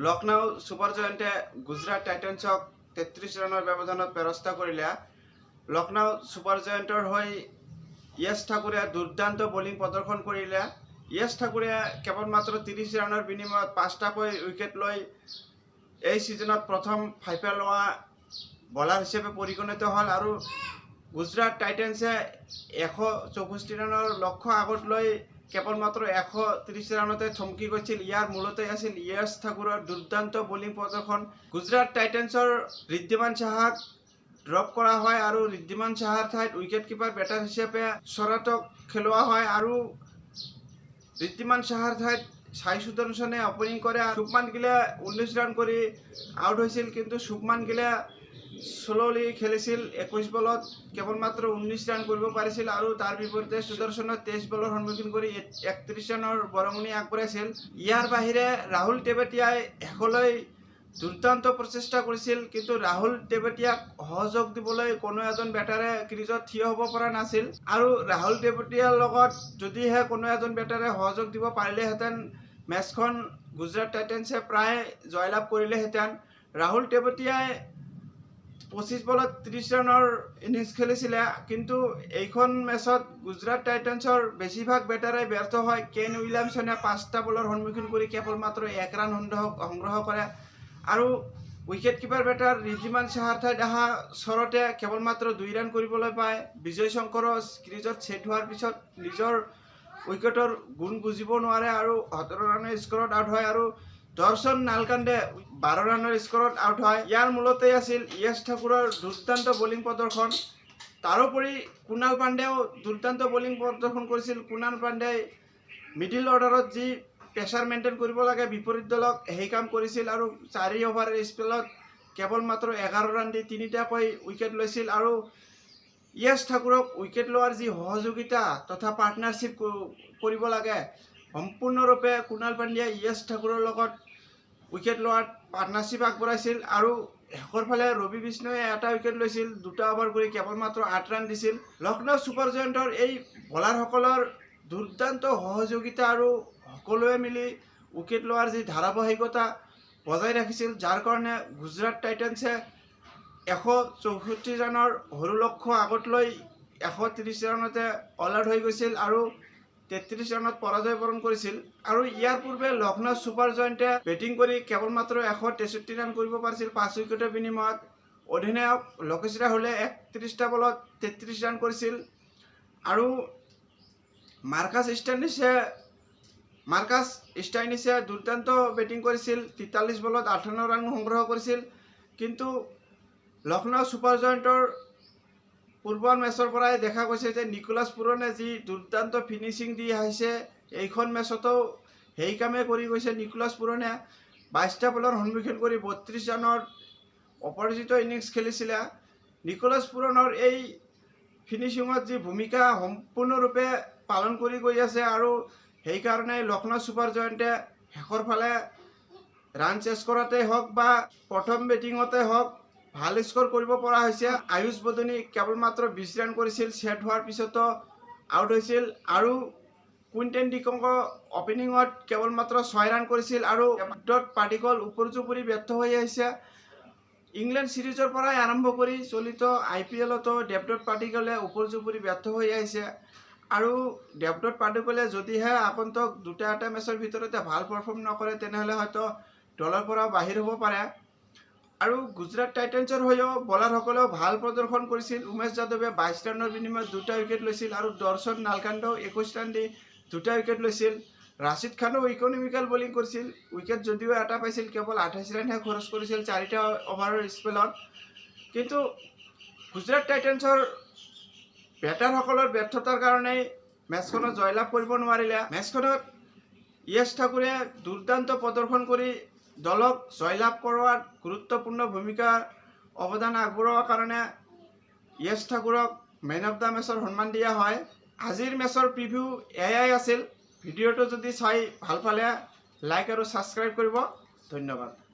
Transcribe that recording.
Lucknow super জয়েণ্টে Gujarat টাইটেন্সক 33 ৰানৰ ব্যৱধানত পৰাস্ত কৰিলে। লক্ষ্ণৌ ছুপাৰ জয়েণ্টৰ হৈ য়েছ ঠাকুৰে দুৰ্দান্ত বলিং প্ৰদৰ্শন কৰিলে। য়েছ ঠাকুৰে কেৱল মাত্ৰ 30 ৰানৰ বিনিময়ত পাঁচটাকৈ উইকেট লৈ এই ছিজনত প্ৰথম ফাইফাৰ লোৱা বলাৰ হিচাপে পৰিগণিত হ'ল। আৰু গুজৰাট টাইটেন্সে 164 ৰানৰ লক্ষ্য আগত লৈ কেৱল মাত্ৰ 130 ৰানতে থমকি গৈছিল। ইয়াৰ মূলতে আছিল য়েছ ঠাকুৰৰ দুৰ্দান্ত বলিং প্ৰদৰ্শন। গুজৰাট টাইটেন্সৰ ঋদ্ধিমান সাহাক ড্ৰপ কৰা হয় আৰু ঋদ্ধিমান সাহাৰ ঠাইত উইকেট কিপাৰ বেটাৰ হিচাপে শৰতক খেলোৱা হয় আৰু ঋদ্ধিমান সাহাৰ ঠাইত সাই সুদৰ্শনে অপেনিং কৰে। শুভমান গিলে 19 ৰান কৰি আউট হৈছিল, কিন্তু শুভমান গিলে স্ল'লি খেলিছিল। 21 বলত কেৱল মাত্ৰ 19 ৰান কৰিব পাৰিছিল আৰু তাৰ বিপৰীতে সুদৰ্শনত 23 বলৰ সন্মুখীন কৰি 31 ৰানৰ বৰঙণি আগবঢ়াইছিল। ইয়াৰ বাহিৰে ৰাহুল টেবেটিয়াই শেষলৈ দুৰ্দান্ত প্ৰচেষ্টা কৰিছিল, কিন্তু ৰাহুল টেবেটিয়াক সহযোগ দিবলৈ কোনো এজন বেটাৰে ক্ৰিজত থিয় হ'ব পৰা নাছিল। আৰু ৰাহুল টেবেটিয়াৰ লগত যদিহে কোনো এজন বেটাৰে সহযোগ দিব পাৰিলেহেঁতেন, মেচখন গুজৰাট টাইটেন্সে প্ৰায় জয়লাভ কৰিলেহেঁতেন। ৰাহুল টেবেটিয়াই 25 বলত 30 ৰানৰ ইনিংছ খেলিছিলে, কিন্তু এইখন মেচত গুজৰাট টাইটেন্সৰ বেছিভাগ বেটাৰে ব্যৰ্থ হয়। কেন উইলিয়ামছনে পাঁচটা বলৰ সন্মুখীন কৰি কেৱল মাত্ৰ 1 ৰান সংগ্ৰহ কৰে আৰু উইকেট কিপাৰ বেটাৰ ঋদ্ধিমান সাহাৰ ঠাইত অহা শৰতে কেৱল মাত্ৰ 2 ৰান কৰিবলৈ পায়। বিজয় শংকৰো ক্ৰিজত ছেট হোৱাৰ পিছত নিজৰ উইকেটৰ গুণ বুজিব নোৱাৰে আৰু 17 ৰানৰ স্ক'ৰত আউট হয় আৰু দৰ্শন নালকাণ্ডে 12 ৰানৰ স্ক'ৰত আউট হয়। ইয়াৰ মূলতেই আছিল য়েছ ঠাকুৰৰ দুৰ্দান্ত বলিং প্ৰদৰ্শন। তাৰোপৰি কুণাল পাণ্ডেও দুৰ্দান্ত বলিং প্ৰদৰ্শন কৰিছিল। কুণাল পাণ্ডে মিডিল অৰ্ডাৰত যি প্ৰেছাৰ মেইনটেইন কৰিব লাগে বিপৰীত দলক, সেই কাম কৰিছিল আৰু 4 অভাৰৰ স্পেলত কেৱল মাত্ৰ 11 ৰান দি তিনিটাকৈ উইকেট লৈছিল। আৰু য়েছ ঠাকুৰক উইকেট লোৱাৰ যি সহযোগিতা তথা পাৰ্টনাৰশ্বিপ কৰিব লাগে, সম্পূৰ্ণৰূপে কুণাল পাণ্ডিয়াই য়েছ ঠাকুৰৰ লগত উইকেট লোৱাত পাৰ্টনাৰশ্বিপ আগবঢ়াইছিল। আৰু শেষৰ ফালে ৰবি বিষ্ণয়ে এটা উইকেট লৈছিল, দুটা অভাৰ কৰি কেৱল মাত্ৰ 8 ৰান দিছিল। লক্ষ্ণৌ ছুপাৰ জয়েণ্টৰ এই বলাৰসকলৰ দুৰ্দান্ত সহযোগিতা আৰু সকলোৱে মিলি উইকেট লোৱাৰ যি ধাৰাবাহিকতা বজাই ৰাখিছিল, যাৰ কাৰণে গুজৰাট টাইটেন্সে 164 ৰানৰ সৰু লক্ষ্য আগত লৈ 130 ৰানতে অল আউট হৈ গৈছিল আৰু 33 ৰানত পৰাজয় বৰণ কৰিছিল। আৰু ইয়াৰ পূৰ্বে লক্ষ্ণৌ ছুপাৰ জয়েণ্টে বেটিং কৰি কেৱল মাত্ৰ 163 ৰান কৰিব পাৰিছিল 5 উইকেটৰ বিনিময়ত। অধিনায়ক লোকেশ ৰাহুলে 31টা বলত 33 ৰান কৰিছিল আৰু মাৰ্কাছ ষ্টাইনিছে দুৰ্দান্ত বেটিং কৰিছিল, 43 বলত 58 ৰান সংগ্ৰহ কৰিছিল। কিন্তু লক্ষ্ণৌ ছুপাৰ জয়েণ্টৰ পূৰ্বৰ মেচৰ পৰাই দেখা গৈছে যে নিকোলাছ পুৰণে যি দুৰ্দান্ত ফিনিচিং দি আহিছে, এইখন মেচতো সেই কামেই কৰি গৈছে। নিকোলাছ পুৰণে 22টা বলৰ সন্মুখীন কৰি 32 ৰানৰ অপৰাজিত ইনিংছ খেলিছিলে। নিকোলাছ পুৰণৰ এই ফিনিচিঙত যি ভূমিকা সম্পূৰ্ণৰূপে পালন কৰি গৈ আছে আৰু সেইকাৰণে লক্ষ্ণৌ ছুপাৰ জয়েণ্টে শেষৰ ফালে ৰান চেছ কৰাতে হওক বা প্ৰথম বেটিঙতে হওক, ভাল স্ক'ৰ কৰিব পৰা হৈছে। আয়ুষ বদনী কেৱল মাত্ৰ 20 ৰান কৰিছিল, ছেট হোৱাৰ পিছতো আউট হৈছিল। আৰু কুইণ্টেন ডিকক অপেনিঙত কেৱল মাত্ৰ 6 ৰান কৰিছিল আৰু ডট পাৰ্টিকল উপৰ্যুপৰি ব্যৰ্থ হৈ আহিছে। ইংলেণ্ড ছিৰিজৰ পৰাই আৰম্ভ কৰি চলিত আইপিএলতো দেৱদত্ত পাৰ্টিকলে উপৰ্যুপৰি ব্যৰ্থ হৈ আহিছে। আৰু দেৱদত্ত পাৰ্টিকলে যদিহে আগন্তুক দুটা এটা মেচৰ ভিতৰতে ভাল পাৰফৰ্ম নকৰে, তেনেহ'লে হয়তো দলৰ পৰা বাহিৰ হ'ব পাৰে। আৰু গুজৰাট টাইটেন্সৰ হৈও বলাৰসকলেও ভাল প্ৰদৰ্শন কৰিছিল। উমেশ যাদৱে 22 ৰানৰ বিনিময়ত দুটা উইকেট লৈছিল আৰু দৰ্শন নালকাণ্ডেও 21 ৰান দি দুটা উইকেট লৈছিল। ৰাছিদ খানো ইকনমিকেল বলিং কৰিছিল। উইকেট যদিও এটা পাইছিল, কেৱল 28 ৰানহে খৰচ কৰিছিল চাৰিটা অভাৰৰ স্পেলত। কিন্তু গুজৰাট টাইটেন্সৰ বেটাৰসকলৰ ব্যৰ্থতাৰ কাৰণেই মেচখনত জয়লাভ কৰিব নোৱাৰিলে। মেচখনত য়েছ ঠাকুৰে দুৰ্দান্ত প্ৰদৰ্শন কৰি দলক জয়লাভ কৰোৱাত গুৰুত্বপূৰ্ণ ভূমিকা অৱদান আগবঢ়োৱাৰ কাৰণে য়েছ ঠাকুৰক মেন অফ the মেচৰ সন্মান দিয়া হয়। আজিৰ মেচৰ প্ৰিভিউ এয়াই আছিল। ভিডিঅ'টো যদি চাই ভাল পালে লাইক আৰু ছাবস্ক্ৰাইব কৰিব। ধন্যবাদ।